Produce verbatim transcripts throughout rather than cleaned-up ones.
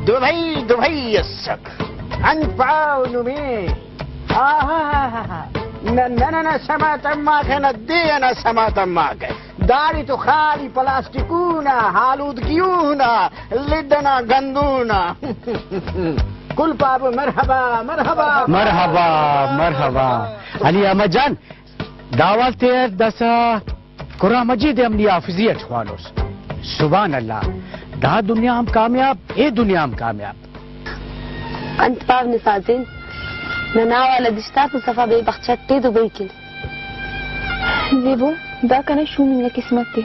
دبئی، دبئی ئسک۔ انت پاو نمے۔ آہاہاہا۔ نہ، نہ، نہ، نہ، سما تماکہ، نہ دے ئنا سما تماکہ۔ داڑے تو خالی پلاسٹکون آ، آلودگیون آ، لد ئنا گندون آ۔ کل پابو، مرحبا، مرحبا۔ مرحبا، مرحبا۔ علی احمد جان، دا وخت تے داسہ قرآن مجید ءِ ہم نی حافظی اٹ خوانوس۔ سبحان اللہ، دا دنیا ہم کامیاب، اے دنیا ہم کامیاب۔ انت پاو نسازین، ننا والا دشتاکو صفا بے بخت چٹے دبئی کن۔ زیبو، دا کنا شوم انگا قسمت ءِ۔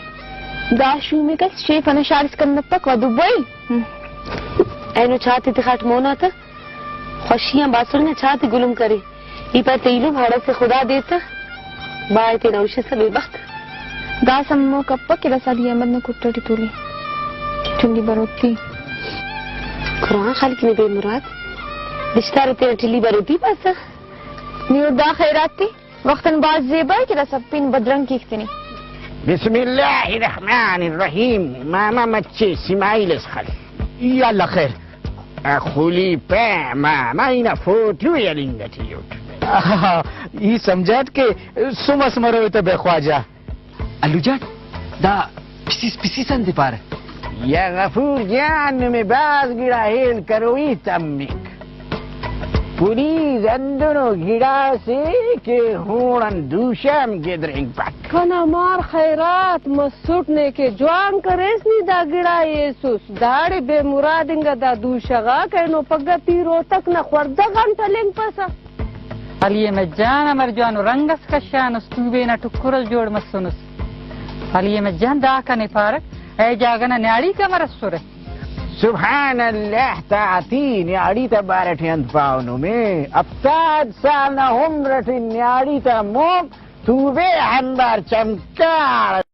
دا شوم ءِ کس شیف ئنا شار اسکان نپک و دبئی۔ اینو چاتے تخاٹ مونا تہ۔ خوشی آن باسل نا چاتے گلم کرے۔ ای پائے تہ ایلم ہڑسے خدا دے تہ۔ با ای تینا ہشسہ بے بخت۔ داسہ ہمو کپک کہ داسہ علی احمد نا کٹ ئٹی تولے۔ ٹلی بروتی۔ قرآن خالق نے بے مراد۔ دشتار تینا ٹلی بروتی پاسہ۔ نی او دا خیرات تے۔ وختن بھاز زیبا ءِ کہ داسہ پین بدرنگ کیک تینے۔ بسم اللہ الرحمن الرحیم۔ ماما مچے اسماعیل اس خل۔ یا اللہ خیر۔ اخلی پہ ماما اینا فوٹو یا لنگ ٹی اٹ۔ آہا، ای سمجھاٹ کہ سم اس مروئے تہ بے خواجہ۔ الو جان، دا پسیس پسیس انت پارہ؟ یا غفور جان، نمے بھاز گڑا ہیل کروئی تمک۔ پلیز ہندنو گڑاسے کہ ہونڑان دوشہ ہم گدرینگپک۔ کنا مار خیرات مسٹ نے کہ جوان کریس نی دا گڑا ایسس۔ داڑے بے مراد انگا دا دوشہ غاک اینو پگہ تی روتک نا خوڑدہ غان تلنگپسہ۔ علی احمد جان امر جوانو رنگ اس کشانس، توبے نا ٹکر اس جوڑ مسنس۔ علی احمد جان دا کنے پارک، اے جاگہ نا نیاڑیک امر اسرہ؟ سبحان اللہ، تا تی نیاڑی تا بارہ ٹی انت پاو نمے؟ ہفتاد سال نا عمر ٹی نیاڑی تا موم توبے آنبار چمکار۔